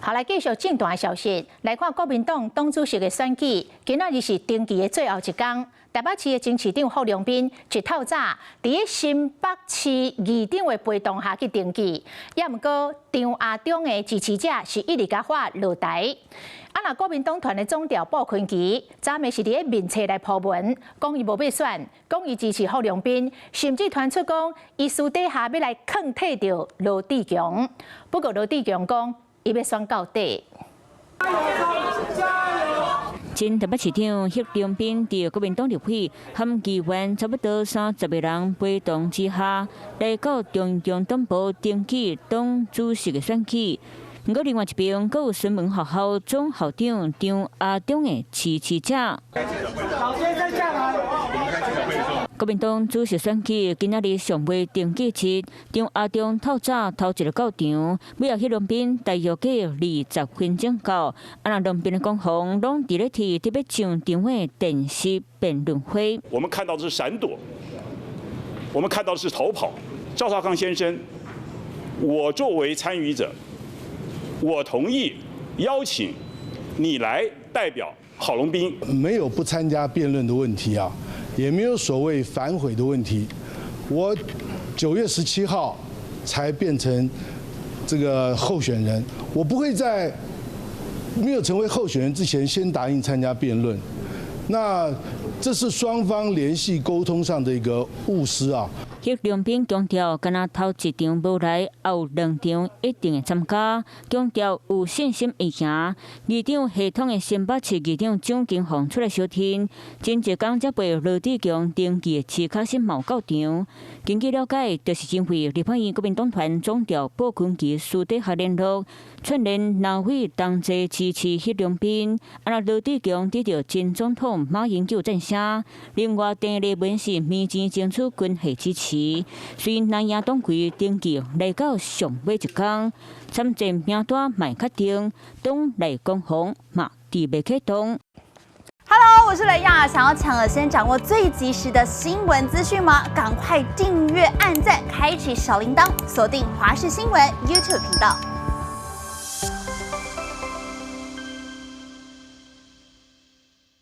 好，來繼續政壇的消息，來看國民黨黨主席的選舉，今仔日是登記的最後一工。台北市的前市長郝龍斌一透早佇咧新北市議長的陪同下去登記，也毋過張亞中的支持者是一直共喝落台。啊，若國民黨團的總召傅崐萁，昨暝是佇咧面冊來鋪文，講伊無欲選，講伊支持郝龍斌，甚至傳出講伊私底下欲來囥替著羅智強。不過羅智強講，伊欲選到底。前台北市長許龍斌佇國民黨立委和議員差不多30個人陪同之下，來到中共黨部登記黨主席的選舉。毋過另外一邊，閣有孫文學校總校長張亞中的支持者。國民黨主席選舉今仔日尚未登記日，張亞中透早頭一个到場，尾後許龍斌大約過20分鐘到，啊，若兩邊的攻防攏佇咧替特別上場的電視辯論會。我們看到的是閃躲，我們看到的是逃跑。趙少康先生，我作為參與者，我同意邀請你來代表郝龍斌。沒有不參加辯論的問題啊。也沒有所謂反悔的問題。我9月17號才變成這個候選人，我不會在沒有成為候選人之前先答應參加辯論。那這是雙方聯繫溝通上的一個誤失啊。許龍斌強調，敢若頭一場無來，後兩場一定會參加。強調有信心會贏。議長系統的新北市議長蔣金鳳出來相挺，前一工才陪羅智強登記的市確實嘛有到場。根據了解，就是因為立法院國民黨團總召傅崐萁私底下聯絡，串聯藍委同齊支持許龍斌。啊，若羅智強得著前總統馬英九贊聲，另外鄭麗文是明前爭取軍費支持。雖然藍營黨魁登記來到上尾一工，參戰名單未確定，黨內攻防嘛佇欲啟動。 Hello，我是雷亞，想要搶先掌握最及時的新聞資訊嗎？趕快訂閱、按讚、開啟小鈴鐺，鎖定華視新聞 YouTube 頻道。